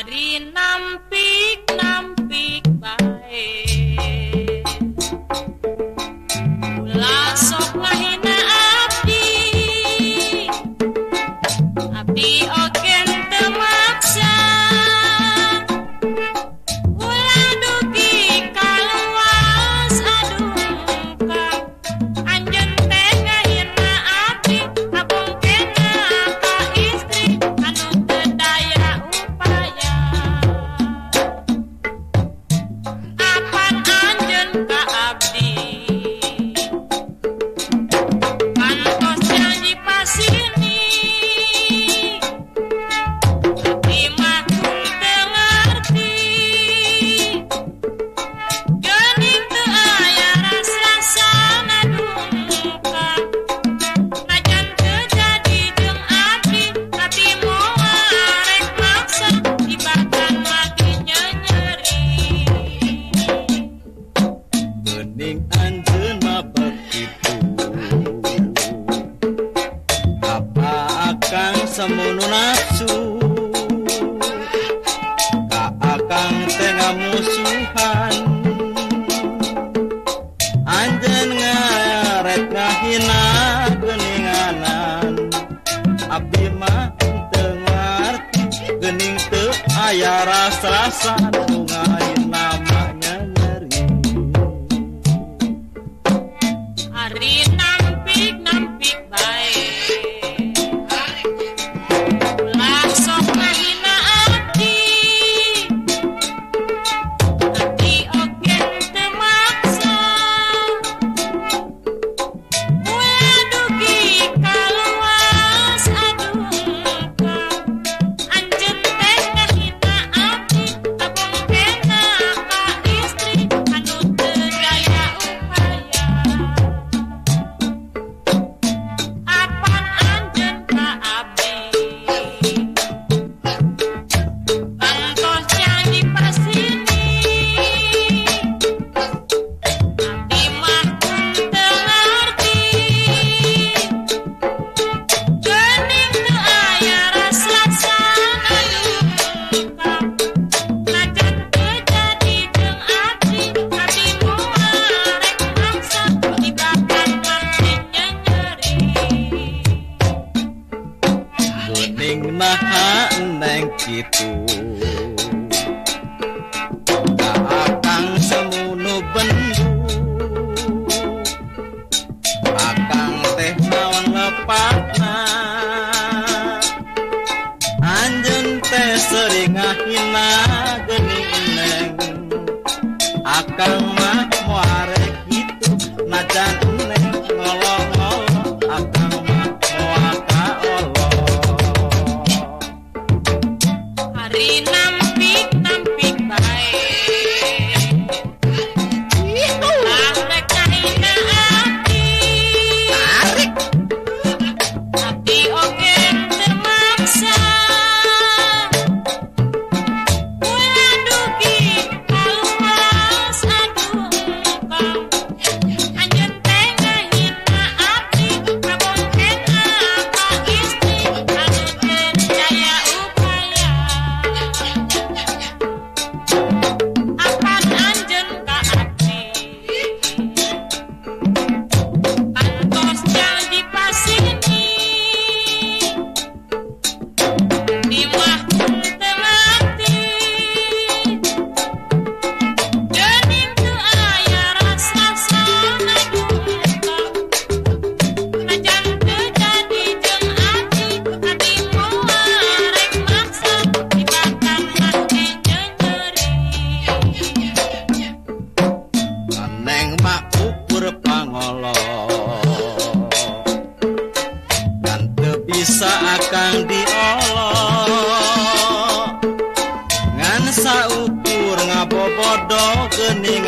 Ari nampik nampik bae ulah sok ngahina abdi abdi oge teu maksa ulah dugi kaluas adungkang anjeun teh ngahina abdi kabongkena ka istri anu teu daya upaya apan anjeun ka abdi kantos janji pasini abdi mah teu ngarti geuning teu aya rasa ngadungkap najan teu jadi jeung abdi tapi moal rek maksa dibakan mati nyenyeri. Geuning anjeun mah begitu apa akang semono nafsu ka akang teh ngamusuhan anjeun ngaret ngahina geuninganan abdi mah teu ngarti geuning teu aya rasa-rasa nu ngahina mah nyeri. Ari nampik nampik bae ulah sok ngahina abdi abdi oge teu maksa ulah dugi kaluas adungkang anjeun teh ngahina abdi kabongkena ka istri anu teu daya upaya apan anjeun ka abdi kantos janji pasini abdi mah teu ngarti geuning teu aya rasa ngadungkap najan teu jadi jeung abdi abdi moal rek maksa dibakan mah nyenyeri. Geuning naha neng kitu ka akang semono bendu akang teh naon lepatna anjeun teh sering ngahina geuning neng akang mah moal rek kitu najan neng ngolong-ngolong akang mah moal kaolong. Ari nampik nampik bae ulah rek ngahina abdi Tarik. Abdi oge teu maksa ulah dugi kaluas adungkang anjeun teh ngahina abdi kabongkena ka istri anu teu daya upaya apan anjeun ka abdi kantos janji pasini abdi mah teu ngarti geuning teu aya rasa ngadungkap najan teu jadi jeung abdi abdi moal rek maksa dibakan mah nyenyeri. Neng mah ukur pangolo kan teu bisa akang diolo ngan saukur ngabobodo geuning.